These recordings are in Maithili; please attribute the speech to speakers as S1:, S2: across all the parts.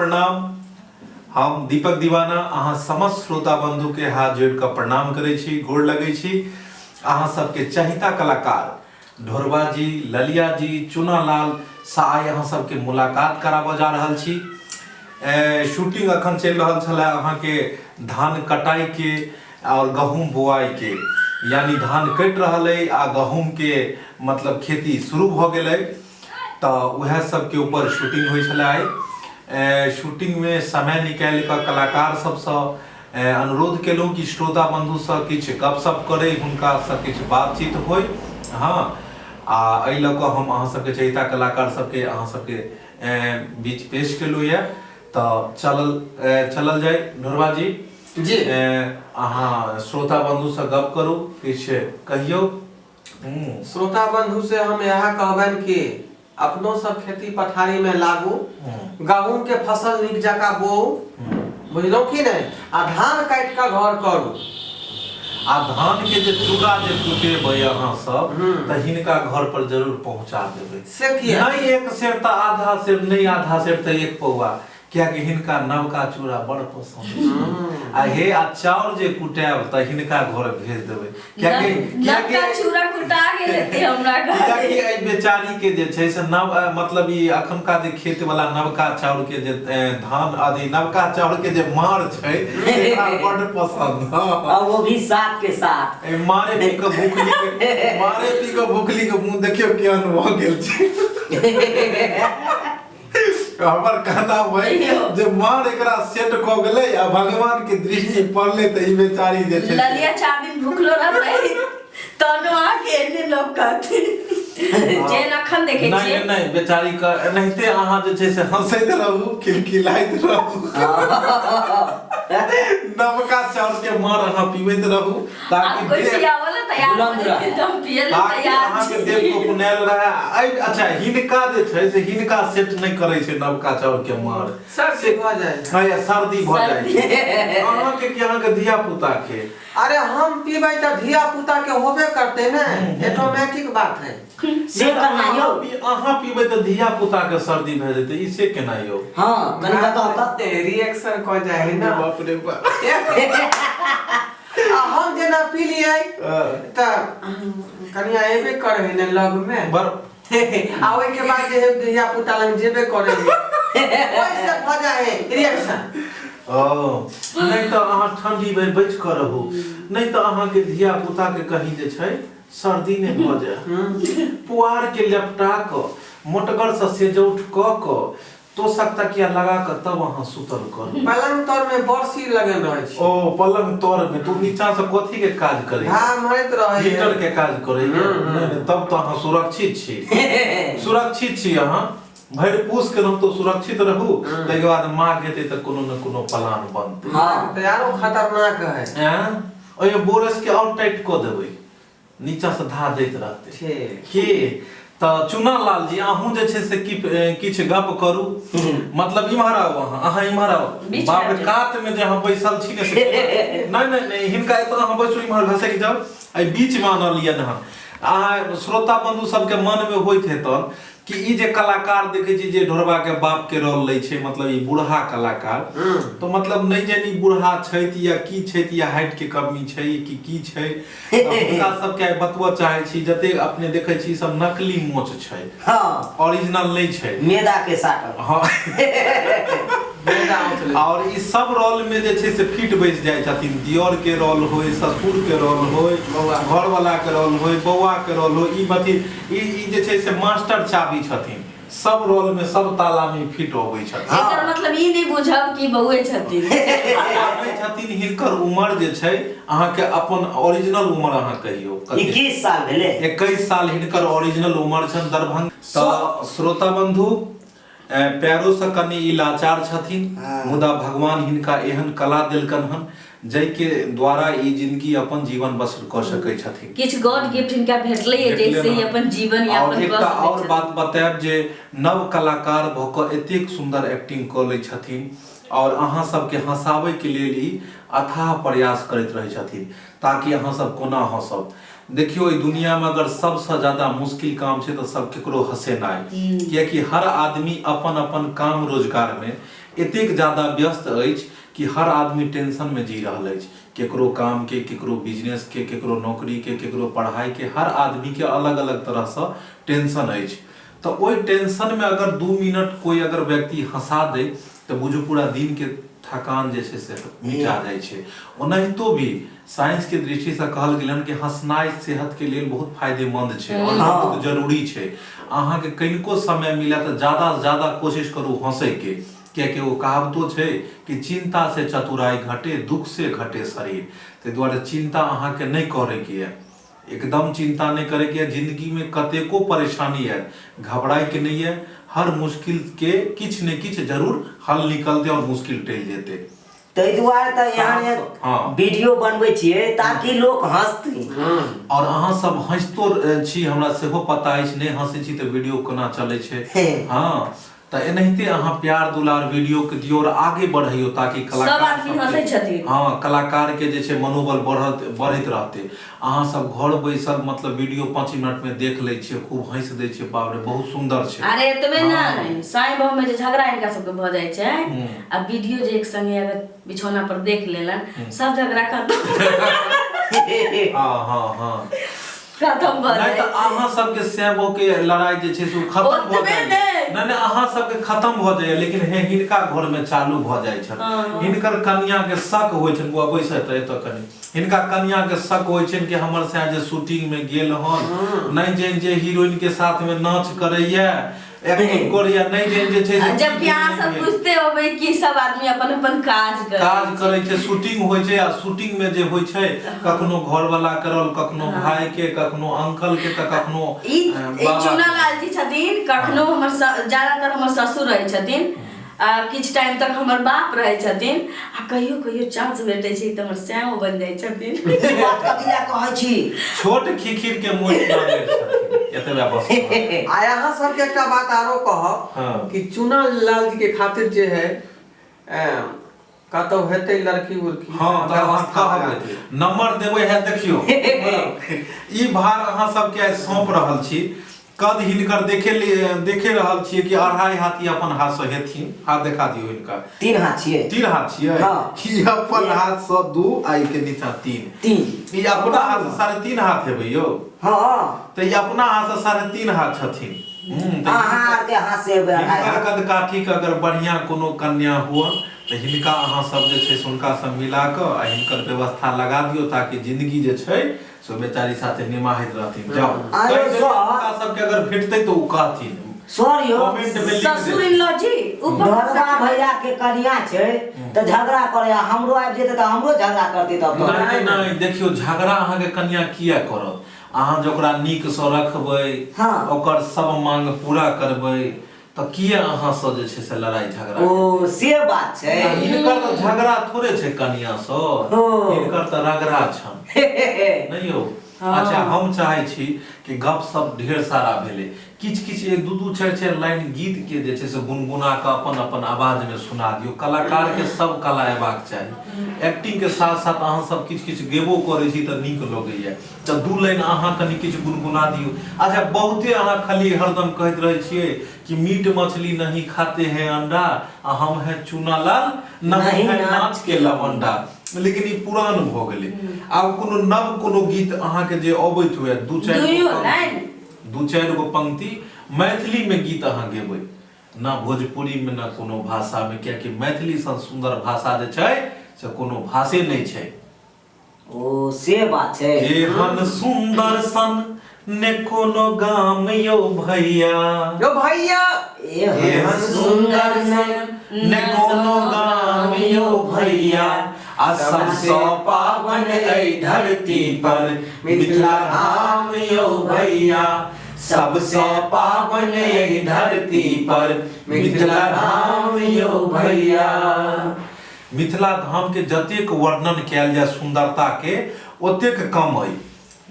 S1: प्रणाम। हम दीपक दीवाना अहाँ समस्त श्रोता बंधु के हाथ जोड़ कऽ प्रणाम करै छी, गोर लगै छी। अहाँ सबके चहिता कलाकार ढोरबा जी, ललिया जी, चुनालाल सँ आइ अहाँ सबके मुलाकात कराबऽ जा रहल छी। शूटिंग अखन चलि रहल छलै अहाँके धान कटाई के और गहूम बोआई के, यानी धान कटि रहल अइ आ गहूम के मतलब खेती शुरू भऽ गेल अइ, तऽ उएह सबके ऊपर शूटिंग होइ छलै आइ। शूटिंगमे समय निकालि कऽ कलाकार सबसँ अनुरोध केलहुँ कि श्रोता बन्धुसँ किछु गपशप करै, हुनकासँ किछु बातचीत होइ। हँ, आ एहि लऽ कऽ हम अहाँ सबके चहिता कलाकार सबके अहाँ सबके बीच पेश केलहुँ यऽ। तऽ चलल चलल जाय ढोरबा जी।
S2: जी।
S1: अहाँ श्रोता बन्धुसँ गप करू, किछु कहियौ।
S2: श्रोता बंधु से हम इएह कहबनि कि अपनो सब खेती पथारी में लागू, गहूम के फसल नीक जकाँ बोउ, बुझलहुँ कि नहि, आ धान काटि कऽ घर करू।
S1: आ धान के जे चूड़ा जे कुटेबै अहाँ सब तऽ हिनका घर पर जरूर पहुंचा देबै।
S2: से किया?
S1: नहि एक सेर तऽ आधा सेर, नहि आधा सेर तऽ एक पौआ, कियाकि हिनका नवका चूड़ा बड़ पसंद छै। आ हे आ चाउर जे कुटायब तऽ हिनका घर भेज देबै, कियाकि कियाकि
S3: नवका चूड़ा कुटा गेल हेतै हमरा घर।
S1: कियाकि एहि बेचारी के जे छै से नव मतलब ई अखनका जे खेत वाला नवका चाउर के जे धान आदि नवका चाउर के जे मार छै एकरा बड़ पसंद। हँ।
S4: और वो भी साग के साथ।
S1: ए मारे पी के भूखली के मारे पी के भूखली के मुंह देखियो केहन भऽ गेल छै। हमर कहना है जे मार एकरा सेट क गेलै आ भगवान के दृष्टि पड़लै तऽ ई बेचारी जे छै
S3: ललिया 4 दिन भूखलो रहलै तनो आके एने लौकत जेन अखन देखै
S1: नहि
S3: छियै।
S1: नहि नहि, बेचारी के एनाहिते अहाँ जे छै से हंसैत रहू, खिलखिलाइत रहू, नवका चाउर के मार अहाँ पीबैत रहू ताकि
S3: आब कोई
S1: देह
S3: पियावल तैयार
S4: बुलंद
S3: भऽ जेतै
S4: रहै।
S3: तऽ हम पियै लए
S1: ताकि
S3: तैयार
S1: अहाँके
S3: छी।
S1: देह फुफुनायल रहै। अच्छा, हिनका जे छै से हिनका सेट नहि करै छै नवका चाउर के मार।
S2: सर्दी भऽ जाइ छै।
S1: हँ, या सर्दी भऽ जाइ
S3: सर्दी।
S1: छै अहाँके कि अहाँके धिया पुता के?
S2: अरे हम पीबै तऽ धिया पुता के होबे करतै ने, ऑटोमेटिक बात है।
S4: से केना यौ?
S1: अहाँ पीबै तऽ धिया पुता के सर्दी भए जेतै, ई से केना यौ?
S4: हँ, कनि बताउ तऽ।
S2: रिएक्शन कऽ जाइ है ना।
S1: बाप रे बाप।
S2: आ हम जेना पी लियै तऽ कनिया एबे करे है ने लग में।
S1: बर
S2: आ ओहिके बाद जे है धिया पुता लग जेबे करे है, ओहिसे भऽ जाइ है रिएक्शन।
S1: ओ नहि तऽ अहाँ ठंडी में बचि कऽ रहू, नहि तऽ अहाँके धिया पुता के कहीं जे छै सर्दी नहि भऽ जाय। पुआर के लपटा कऽ मोटगर से सेजौट कऽ कऽ तोशक तकिया लगा कऽ तब अहाँ सुतल करू।
S2: पलंग तर में बरसी लगल रहै छै।
S1: ओ पलंग तर में तो नीचा से कथी के काज करै?
S2: घा मरैत रहै।
S1: हीटर के काज करै? नहि नहि, तब तऽ अहाँ सुरक्षित छी, सुरक्षित छी अहाँ। भरि पूस के तो सुरक्षित रहू, ताहिके बाद माघ हेतै तऽ कोनो ने कोनो प्लान बनतै।
S4: हँ।
S2: तऽ आरो खतरनाक है।
S1: ऐं, ओहिमे बोरस के और टाइट कऽ देबै, नीचा से धा दैत रहतै।
S2: ठीक।
S1: के तऽ चुना लाल जी अहूँ जे छै से कि किछु गप करू। मतलब इम्हर आउ अहाँ, अहाँ इम्हर आउ।
S3: बीच में
S1: बाप रे,
S3: आबि जाउ।
S1: कात में जे अहाँ बैसल छी ने से नहि नहि नहि, हिनका एतऽ अहाँ बैसू, इम्हर घसकि जाउ, एहि बीच में आनलियनि हन। अहाँ श्रोता बंधु सबके मन में होइत हेतन कि ई जे कलाकार देखै छी जे ढोरबा के बाप के रोल लै छै, मतलब ई बूढ़ा कलाकार, तो मतलब नहि जानि ई बूढ़ा छथि या की छथि, या हाइट के कमी छै कि की छै। तऽ हुनका सबके आइ बतबऽ चाहै छी, जतेक अपने देखै छी सब नकली मोच छै।
S4: हँ।
S1: ओरिजिनल नहि छै,
S4: मेदा के साटल।
S1: हँ।
S2: मेदा औंटले।
S1: और ई सब रोल में जे छै से फिट बैस जाइ छथिन। दियर के रोल होय, ससुर के रोल होय,
S2: बौआ।
S1: घरवाला के रोल होय, बौआ के रोल होय, ई अथी ई जे छै से मास्टर चाबी छथिन, सब रोल में सब ताला में फिट अबै छथिन।
S4: हँ।
S3: एकर मतलब ई नहि बुझब कि बौए छथिन।
S1: आबै छथिन। हिनकर उमर जे छै अहाँके अपन ओरिजिनल उमर अहाँ कहियौ कते?
S4: 21 साल भेलै।
S1: 21 साल हिनकर ओरिजिनल उमर छनि। दरभंगा। तऽ श्रोता बंधु, पैरो से कनि ई लाचार छथिन,
S4: हाँ।
S1: मुदा भगवान हिनका एहन कला देलकन हन जाहिके द्वारा ई जिंदगी अपन जीवन बसर कऽ सकै छथिन।
S3: किछु गॉड गिफ्ट हिनका भेटलै
S1: भेटलनि
S3: जैसे ई
S1: हन।
S3: अपन जीवन
S1: आओर
S3: यापन कऽ
S1: एकटा
S3: सकै
S1: आओर
S3: छथिन।
S1: बात बतायब जे नव कलाकार भऽ कऽ एतेक सुन्दर एक्टिंग कऽ लै छथिन आओर अहाँ सबके हँसाबैके लेल ई अथाह प्रयास करैत रहै छथिन ताकि अहाँ सब कोना हँसब। देखियौ, एहि दुनियामे अगर सबसँ ज्यादा मुश्किल काम छै तऽ सब केकरो हँसेनाइ, कियाकि हर आदमी अपन अपन काम रोजगारमे एतेक ज्यादा व्यस्त अछि कि हर आदमी टेंशन में जी रहल अछि। केकरो काम के, केकरो बिजनेस के, केकरो नौकरी के, केकरो पढ़ाई के, हर आदमी के अलग अलग तरह से टेंशन अछि। तऽ ओहि टेंशन में अगर 2 मिनट कोई अगर व्यक्ति हंसा दे तऽ बुझू पूरा दिन के थकान जे छै से मिटा जाइ छै। ओनाहितो भी साइंस के दृष्टि से कहल गेल हन कि हंसनाइ सेहत के लेल बहुत फायदेमंद छै और बहुत जरूरी छै। अहाँके कनिको समय मिले तऽ ज्यादा से ज्यादा कोशिश करू हंसै के, कियाकि ओ कहावतो छै कि चिंता से चतुराई घटे, दुख से घटे शरीर। ताहि दुआरे चिंता अहाँके नहि करैके यऽ, एकदम चिंता नहि करैके यऽ। जिंदगी में कतेको परेशानी आयत, घबराइके नहि यऽ, हर मुश्किल के किछु ने किछु जरूर हल निकलतै और मुश्किल टलि जेतै।
S4: ताहि दुआरे तऽ एहन वीडियो बनबै छियै ताकि लोक हंसतै।
S1: और अहाँ सब हंसितो छी, हमरा सेहो पता अछि, नहि हंसै छी तऽ वीडियो कोना चलै छै। हँ, तऽ एनाहिते अहाँ प्यार दुलार वीडियो के दियौ और आगे बढ़ैयौ ताकि कलाकार
S3: सब आदमी
S1: सबके-
S3: हंसै छथिन।
S1: हँ, कलाकार के जे छै मनोबल बढ़ैत रहतै। अहाँ सब घर बैसल मतलब वीडियो 5 मिनट में देख लै छियै, खूब हंसि दै छियै, बाप रे बहुत सुंदर छै।
S3: अरे एतबे नहि, साई बहू में जे झगड़ा हिनका सबके भऽ जाइ छै आ वीडियो जे एक संगे अगर बिछौना पर देख लेलन, सब झगड़ा खत्म।
S1: हँ हँ हँ
S3: खत्म भऽ
S1: नहि
S3: जाइ।
S1: तऽ अहाँ सबके सैबो के लड़ाई जे छै से ओ खत्म भऽ
S3: ओतबे
S1: जाइए।
S3: नहि।
S1: नहि नहि, अहाँ सबके खत्म भऽ जाइए, लेकिन हे हिनका घर में चालू भऽ जाइ छनि। हिनकर कनिया के शक होइ छनि, बौआ बैसऽ एतऽ, एतऽ कनि। हिनका कनिया के शक होइ छनि कि हमर सैं जे शूटिंग में गेल हन, नहि जानि जे हीरोइन के साथ में नाच करैया, एक्टिंग करैया, नहि जानि जे छै से
S3: जबकि अहाँ सब बुझते होबै कि सब आदमी अपन अपन काज करै
S1: काज करै छै, शूटिंग होइ छै, आ शूटिंग में जे होइ छै कखनो घरवाला करल, कखनो भाई के, कखनो अंकल के, तऽ कखनो
S3: ई
S1: बाबा के।
S3: चुना लाल जी छथिन, कखनो हमर ज्यादातर हमर ससुर रहै छथिन, आ किछु टाइम तक हमर बाप रहै छथिन, आ कहियो कहियो चांस भेटै छै तऽ हमर सैंओ बनि जाइ छथिन।
S4: ई बात कथी लए कहै छी?
S1: छोट खिखिर के मोछ मांगै छथिन, एतबे बस।
S2: आ अहाँ सबके एकटा बात आरो कहब कि चुना लाल जी के खातिर जे है कतौ हेतै लड़की उड़की।
S1: हँ, तऽ अहाँ
S2: व्यवस्था
S1: कहबै,
S2: लगा दियौ।
S1: नंबर देबै है। देखियौ, ई भार अहाँ सबके आइ सौंप रहल छी। कद हिनकर देखे रहल छियै कि 2.5 हाथ ई अपन हाथ से हेथिन। हाथ देखा दियौ हिनका।
S4: 3 हाथ छियै।
S1: 3 हाथ छियै।
S4: हँ।
S1: ई अपन हाथ से 2 आ ई के नीचा 3।
S4: 3।
S1: ई अपना हाथ से 3.5 हाथ हेबै यौ।
S4: हँ।
S1: तऽ ई अपना हाथ से 3.5 हाथ छथिन। तऽ
S4: अहाँ आर के हाथ से हेबै 2.5
S1: हिनकर
S4: हाथ।
S1: कद काठी के अगर बढ़िया कोनो कन्या हुआ तऽ हिनका अहाँ सब जे छै से हुनका सब मिला कऽ आ हिनकर व्यवस्था लगा दियौ ताकि जिंदगी जे छै सो बेचारी साथे निमाहैत रहथिन। जाउ।
S4: आयो
S1: कहि देलियै
S4: सर।
S1: हुनका सबके अगर भेटतै तऽ ओ कहथिन।
S4: सर यौ।
S1: कमेंट में लिख
S3: ससुर
S1: देथिन।
S3: इन लॉ जी ऊपर
S4: ढोरबा भैया के कनिया छै तऽ झगड़ा करे, आ हमरो आबि जेतै तऽ हमरो झगड़ा करतै तब तऽ।
S1: नहि नहि, देखियौ झगड़ा अहाँके कनिया किया करत? अहाँ जे ओकरा नीक सँ रखबै, ओकर सब मांग पूरा करबै, तऽ किया अहाँ सँ जे छै से लड़ाई झगड़ा?
S4: ओ से बात छै।
S1: हिनकर तऽ झगड़ा थोड़े छै कनिया सँ, हिनकर तऽ रगड़ा छन नहि यौ। अच्छा, हम चाहै छी कि गप सप ढेर सारा भेलै, किछु किछु 1 2 2 4 4 लाइन गीत के जे छै से गुनगुना कऽ अपन अपन आवाज में सुना दियौ। कलाकार के सब कला अयबाक चाही। एक्टिंग के साथ साथ अहाँ सब किछु किछु गेबो करै छी तऽ नीक लगैया। तऽ 2 लाइन अहाँ कनि किछु गुनगुना दियौ। अच्छा, बहुते अहाँ खाली हरदम कहैत रहै छियै कि मीट मछली नहीं खाते हैं अंडा, आ हम हैं चूना लाल नहीं है नाच के लवंडा। लेकिन ई पुरान भऽ गेलै। आब कोनो नव कोनो गीत अहाँके जे अबैत हुए, 2 4
S3: दुइयो
S1: गो
S3: लाइन।
S1: 2 4 गो पंक्ति मैथिली में गीत अहाँ गेबै, ना भोजपुरी में ना कोनो भाषा में, कियाकि मैथिली सन सुंदर भाषा जे छै से कोनो भाषे नहि छै।
S4: ओ से बात छै।
S1: एहन सुंदर सन ने कोनो गाम यौ भैया।
S2: यौ भैया।
S4: एहन
S1: सुंदर सन ने कोनो गाम यौ भैया, आ सबसँ पावन एहि धरती पर मिथिला धाम यौ भैया, सबसँ पावन एहि धरती पर मिथिला धाम यौ भैया। मिथिला धाम के जतेक वर्णन कयल जाय सुंदरता के ओतेक कम अइ।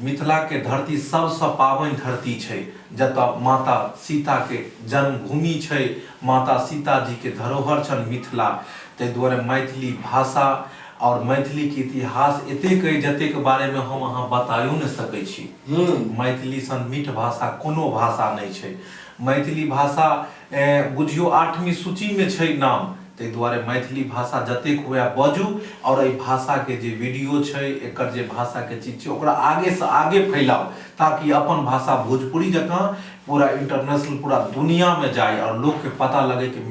S1: मिथिला के धरती सबसँ पावन धरती छै, जतऽ माता सीता के जन्मभूमि छै, माता सीता जी के धरोहर छनि मिथिला। ताहि दुआरे मैथिली भाषा और मैथिली के इतिहास एतेक अइ जतेक बारे में हम अहाँ बताइयो नहि सकै छी। मैथिली सन मीठ भाषा कोनो भाषा नहि छै। मैथिली भाषा बुझियौ 8वीं सूची में छै नाम, ताहि दुआरे मैथिली भाषा जतेक हुए बाजू आओर एहि भाषाके जे वीडियो छै एकर जे भाषाके चीज छै ओकरा आगेसँ आगे फैलाउ ताकि अपन भाषा भोजपुरी जकाँ पूरा इंटरनेशनल पूरा दुनियामे जाय आओर लोकके पता लगे कि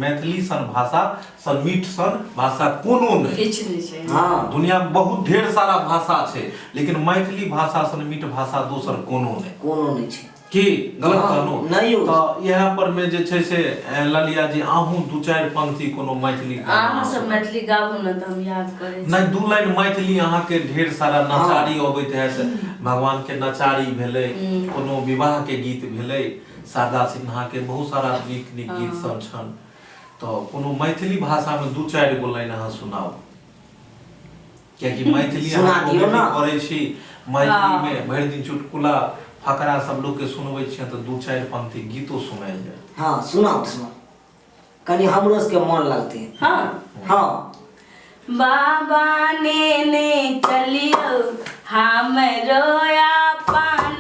S1: मैथिली सन भाषा सन मीठ सन भाषा कोनो नहि
S3: किछु नहि छै
S4: हँ
S1: दुनिया में बहुत ढेर सारा भाषा छै लेकिन मैथिली भाषा सन मीठ भाषा दोसर कोनो नहि
S4: कोनो नहि छै
S1: की गलत
S4: हँ,
S1: कहलहुँ
S4: नहि यौ।
S1: तऽ इएह पर मे जे छै से ललिया जी अहूँ दू चारि पंक्ति कोनो मैथिली गाना
S3: अहाँ सब मैथिली गाबू ने तऽ हम याद करै छी
S1: नहि दू लाइन मैथिली अहाँके ढेर सारा नचारी अबैत हैत भगवान के नचारी भेलै कोनो विवाह के गीत भेलै शारदा सिन्हा के बहुत सारा नीक नीक गीत सब छनि तऽ कोनो मैथिली भाषा मे दू चारि गो लाइन अहाँ सुनाउ कियाकि मैथिली
S4: सुना
S1: अहाँ
S4: दियौ
S1: कॉमेडी
S4: ना।
S1: करै छी मैथिली मे भरि दिन चुटकुला फकरा सब लोक के सुनबै छियै तऽ दू चारि पंक्ति गीतो सुनायल जाय
S4: हँ सुनाउ सुनाउ कनि हमरो सबके मन लगतै
S3: हँ
S4: हँ
S3: बाबा नेने चलियो हमरो अपन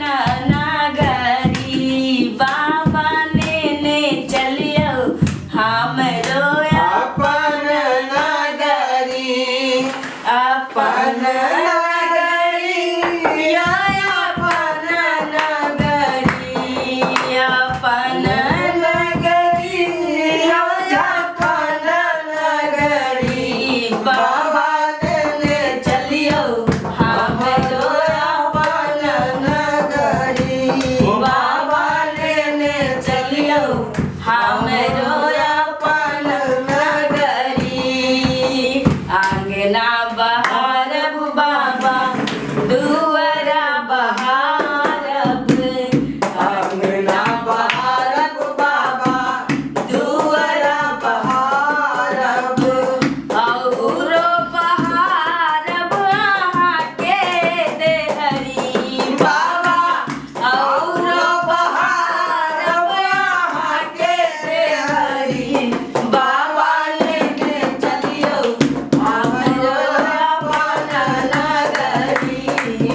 S3: नगरी बाबा नेने चलियो हमरो
S2: अपन नगरी
S3: अपन नगरी या अपन नगरी अपन
S2: नगरी अपन नगरी
S3: बाबा
S2: बाबा लेने
S3: चलियो हमरो
S2: अपन नगरी
S3: बाबा लेने चलियो हमरो
S2: अपन
S3: नगरी आंगना बहारब बाबा दुआरा बहारब
S2: अंगना बहारब बाबा दुआरा बहारब
S3: औरो बहारब अहाँके देहरी
S2: बाबा
S3: औरो
S2: बहारब अहाँके देहरी
S3: बाबा लेने चलियौ हमरो अपन नगरी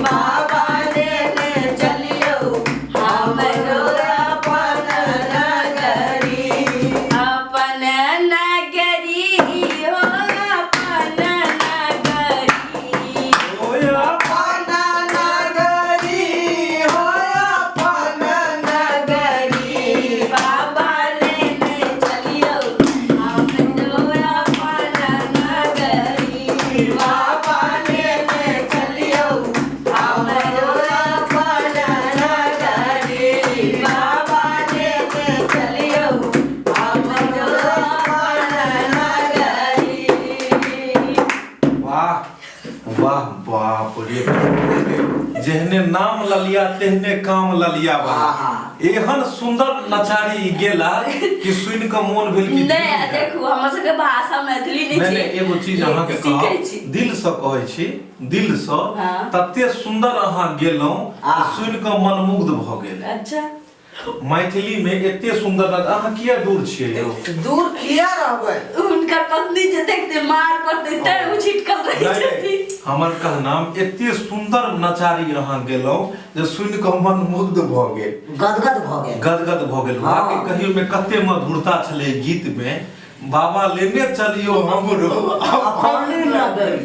S3: बाबा लेने चलियौ हमरो
S2: अपन नगरी
S3: अपन नगरी हो अपन नगरी
S2: अपन नगरी हो अपन नगरी
S3: बाबा लेने चलियौ हमरो अपन नगरी
S2: बाबा लेने चलियौ हमरो अपन नगरी
S3: बाबा लेने चलियौ हमरो अपन नगरी
S1: वाह वाह बाप रे जेहने नाम ललिया तेहने काम ललिया वाला
S4: आहा।
S1: एहन सुंदर नचारी ई गेला कि सुनि कऽ मोन भेल कि
S3: नहि देखू हमर सबके भाषा मैथिली नहि
S1: नहि
S3: छै
S1: नहि एगो चीज अहाँके
S3: सीखै
S1: कहब
S3: छी
S1: दिल से कहै छी दिल से
S3: हाँ।
S1: तते सुंदर अहाँ गेलहुँ
S4: आहा।
S1: सुनि कऽ मन मुग्ध भऽ गेल
S3: अच्छा
S1: मैथिली में एते सुंदर नाच अहाँ किया दूर छियै यौ
S2: दूर किया रहबै
S3: हुनकर पत्नी जे देखते मार पड़ते तैं ओ छिटकल रहै
S1: नहीं,
S3: छथिन
S1: हमर कहनाम एते सुंदर नचारी अहाँ गेलहुँ जे सुनि कऽ मन मुग्ध भऽ गेल
S4: गदगद भऽ गेल
S1: गदगद भऽ गेल
S4: हाँ।
S1: वाकई कहियो में कते मधुरता छलै गीत में बाबा लेने चलियो हमरो
S4: अपन नगरी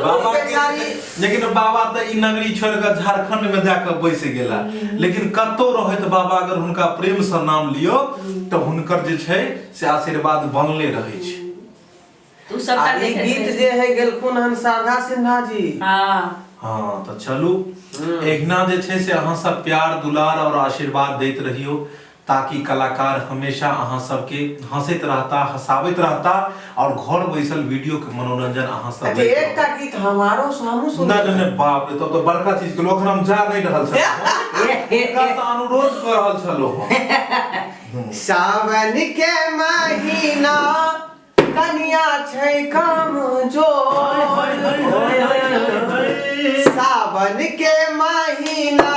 S1: बाबा के-
S2: बेचारी-
S1: लेकिन बाबा तऽ ई नगरी छोड़ि कऽ झारखंड में जाकऽ बैस गेला लेकिन कतौ रहैत बाबा अगर हुनका प्रेम से नाम लियो तऽ हुनकर जे छै से आशीर्वाद बनले रहै छै
S3: तू सबटा
S2: आ ई
S3: देखैत
S2: गीत
S3: रहै
S2: जे है गेलखुन हन शारदा सिन्हा जी
S3: हँ
S1: हँ तऽ चलू एहिना जे छै से अहाँ सब प्यार दुलार और आशीर्वाद दैत रहियो ताकि कलाकार हमेशा अहाँ सबके हंसैत रहता हंसाबैत रहता और घर बैसल वीडियो के मनोरंजन अहाँ सब
S2: अच्छा
S1: लैत
S2: एकटा
S1: रहब।
S2: गीत हमारो से हमहूँ सुन
S1: नहि नहि नहि बाप रे तब तऽ बड़का चीज के अखन हम जा नहि रहल छलहुँ हुनका से अनुरोध कऽ रहल छलहुँ हम।
S2: सावन के महीना कनिया छै कमजोर सावन के महीना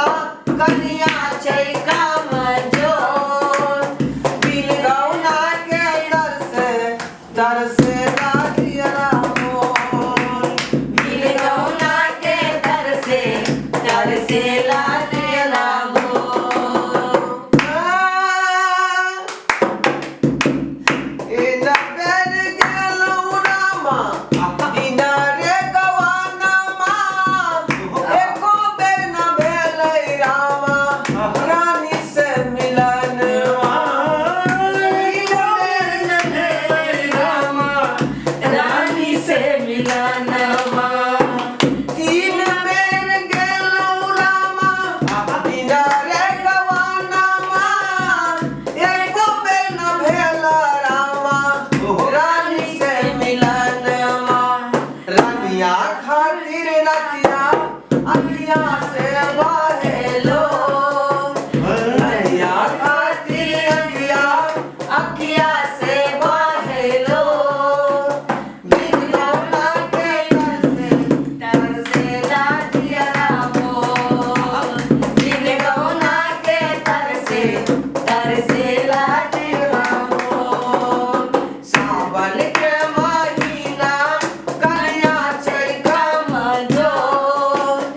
S2: कनिया छै कमजोर दिल गौना के तरसे तरसे राजिया मोर
S3: दिल गौना के तरसे तरसे लाजिया मोर
S2: ए नगर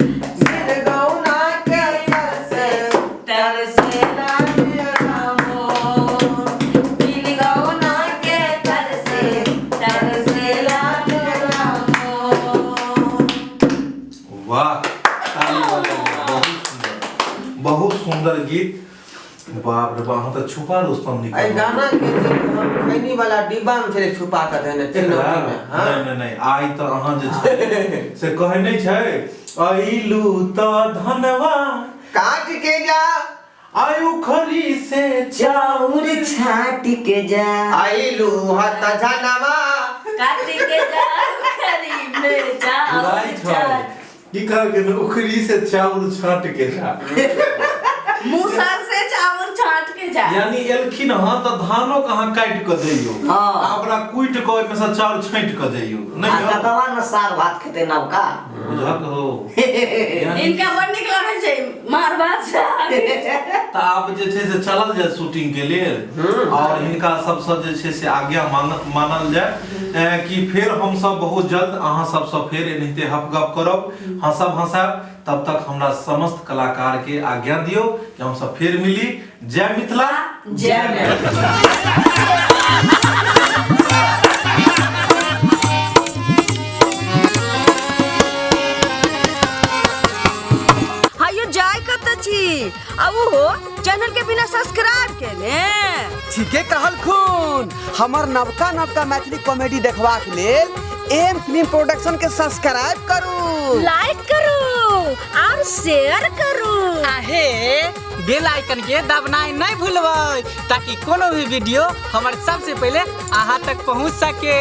S2: बिन गौना के तरसे
S3: तरसेला जियरा मोर। बिन गौना के तरसे तरसेला जियरा मोर।
S1: वाह, ताली बजाउ, बहुत सुंदर, बहुत सुंदर गीत। बाप रे बाप, अहाँ तऽ छुपा रुस्तम
S2: एहि
S1: निकल
S2: गाना के जे हम खैनी वाला डिब्बा में छलै छुपा के देने चिलौटी में। हाँ।
S1: नहि नहि नहि, आइ तऽ अहाँ जे छै से कहै नहि छै, अइलू तऽ धनवा
S2: काट के जा,
S1: आइ उखरी से
S4: चाउर छाट के जा,
S2: आइलू हत झनवा
S3: काट के जा उखरी में चाउर
S1: बुराइ छै
S3: छाट।
S1: की कहलकै ने, उखरी से चाउर छाँट के जा,
S3: मुसर से चाउर छाँट के जा।
S1: यानी एलखिन हँ तऽ धानो के अहाँ काटि कऽ जइयौ
S4: हाँ।
S1: आ ओकरा कुटि कऽ ओहिमे सँ चाउर छाँटि कऽ जइयौ।
S4: आ
S1: नहि यौ?
S4: तकर बाद ने साग भात खेतै नवका।
S1: बुझक हो यानी
S3: इनका बड़ नीक लगै छै मार भात साग।
S1: तऽ आब जे छै से चलल जाय शूटिंग के लेल और हिनका सबसँ जे छै से आज्ञा मानल जाय कि फेर हमसब बहुत जल्द अहाँ सबसँ फेर एनाहिते हप गप करब, हंसब हंसायब। तब तक हमरा समस्त कलाकार के आज्ञा दियौ कि हमसब फेर मिली। जय मिथिला,
S3: जय मैथिली।
S5: हायो जाय कत छी आ ओहो चैनल के बिना सब्सक्राइब केने?
S2: ठीके कहलखुन। हमर नवका नवका मैथिली कॉमेडी देखबाक लेल एम फिल्म प्रोडक्शन के सब्सक्राइब करू,
S5: लाइक करू और शेयर करू।
S6: आहे बेल आइकन के दबनाइ नहीं भूलबै ताकि कोनो भी वीडियो हमर सबसे पहले अहाँ तक पहुँच सके।